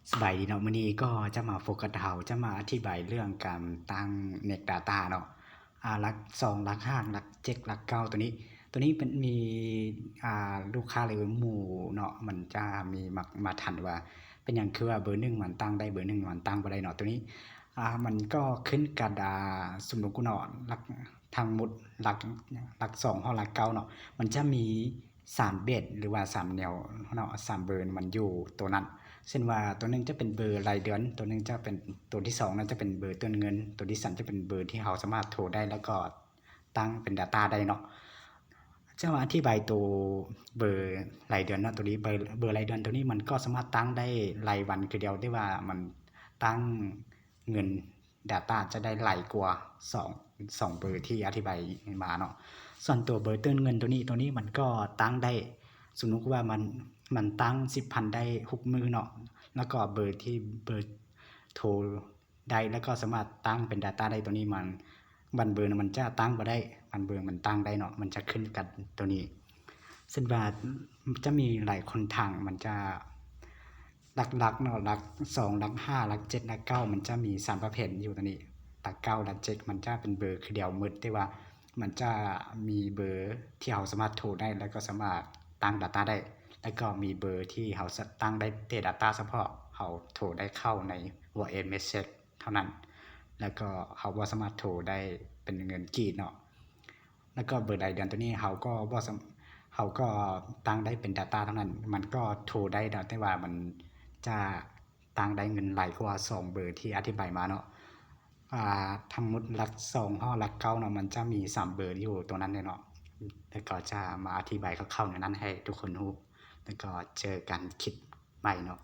ສະບາຍດີເນາະ, ມື້ນີ້ກໍຈະມາໂຟກັສ ເຮົາຈະມາອະທິບາຍເລື່ອງການຕັ້ງ Net Data ເນາະ. ອ່າ ຫຼັກສອງ ຫຼັກຫ້າ ຫຼັກເຈັດ ຫຼັກເກົ້າ ຕົວນີ້ ຕົວນີ້ເປັນມີ ອ່າ ລູກຄ້າ ຫຼື ໝູ່ເນາະ ມັນຈະມີມາ ມາຖາມວ່າ ເປັນຫຍັງຄືວ່າເບີໜຶ່ງມັນຕັ້ງໄດ້ ເບີໜຶ່ງມັນຕັ້ງບໍ່ໄດ້ເນາະ. ຕົວນີ້ ອ່າ ມັນກໍຂຶ້ນກັບ ອ່າ ສົມມຸດເນາະ ຫຼັກ ທັງໝົດ ຫຼັກ ຫຼັກສອງ ຮອດຫຼັກເກົ້າເນາະ ມັນຈະມີ ສາມເບສ ຫຼືວ່າສາມແນວເນາະ ສາມເບີມັນຢູ່ໂຕນັ້ນ. ເຊັ່ນວ່າໂຕໜຶ່ງຈະເປັນເບີລາຍເດືອນ, ໂຕໜຶ່ງຈະເປັນ ໂຕທີສອງນັ້ນຈະເປັນເບີເຕືອນເງິນ, ໂຕທີສາມຈະເປັນເບີທີ່ເຮົາສາມາດໂທໄດ້ ແລ້ວກໍຕັ້ງເປັນ Data ໄດ້ເນາະ. ຈະມາອະທິບາຍໂຕເບີລາຍເດືອນເນາະ, ໂຕນີ້ເບີ ເບີລາຍເດືອນໂຕນີ້ມັນກໍສາມາດຕັ້ງໄດ້ລາຍວັນຄືດຽວ ແຕ່ວ່າມັນຕັ້ງເງິນ Data ຈະໄດ້ຫຼາຍກວ່າສອງ ສອງເບີທີ່ອະທິບາຍມາເນາະ. ສ່ວນຕົວເບີເຕືອນເງິນໂຕນີ້ ໂຕນີ້ມັນກໍຕັ້ງໄດ້ ສົມມຸດວ່າມັນ ມັນຕັ້ງສິບພັນໄດ້ຫົກມື້ເນາະ ແລ້ວກໍເບີທີ່ ເບີໂທໄດ້ ແລ້ວກໍສາມາດຕັ້ງເປັນ Data ໄດ້ ໂຕນີ້ມັນ ບາງເບີນະມັນຈະຕັ້ງບໍ່ໄດ້ ບາງເບີມັນຕັ້ງໄດ້ເນາະ ມັນຈະຂຶ້ນກັບໂຕນີ້. ເຊັ່ນວ່າຈະມີຫຼາຍຄົນຖາມ ມັນຈະ ຫຼັກໆເນາະ ຫຼັກສອງ ຫຼັກຫ້າ ຫຼັກເຈັດ ຫຼັກເກົ້າ ມັນຈະມີສາມປະເພດຢູ່ໂຕນີ້. ຫຼັກເກົ້າ ຫຼັກເຈັດ ມັນຈະເປັນເບີຄືດຽວໝົດ ແຕ່ວ່າມັນຈະມີເບີທີ່ເຮົາສາມາດໂທໄດ້ ແລ້ວກໍສາມາດຕັ້ງ Data ໄດ້ ແລ້ວກໍມີເບີທີ່ເຮົາສະ ຕັ້ງໄດ້ແຕ່ Data ສະເພາະເຮົາໂທໄດ້ເຂົ້າໃນ WhatsApp Message ເທົ່ານັ້ນ ແລ້ວກໍເຮົາບໍ່ສາມາດໂທໄດ້ເປັນເງິນກີບເນາະ. ແລ້ວກໍເບີລາຍເດືອນໂຕນີ້ເຮົາກໍບໍ່ສາ ເຮົາກໍຕັ້ງໄດ້ເປັນ Data ເທົ່ານັ້ນ ມັນກໍໂທໄດ້ດອກ ແຕ່ວ່າມັນຈະຕັ້ງໄດ້ເງິນຫຼາຍກວ່າສອງເບີທີ່ອະທິບາຍມາເນາະ. ອ່າ ທັງໝົດຫຼັກສອງຮອດຫຼັກເກົ້າເນາະ ມັນຈະມີສາມເບີຢູ່ໂຕນັ້ນເດເນາະ. ແລ້ວກໍຈະມາອະທິບາຍຄ່າວໆແນວນັ້ນໃຫ້ທຸກຄົນຮູ້ ແລ້ວກໍເຈີກັນຄລິບໃໝ່ເນາະ.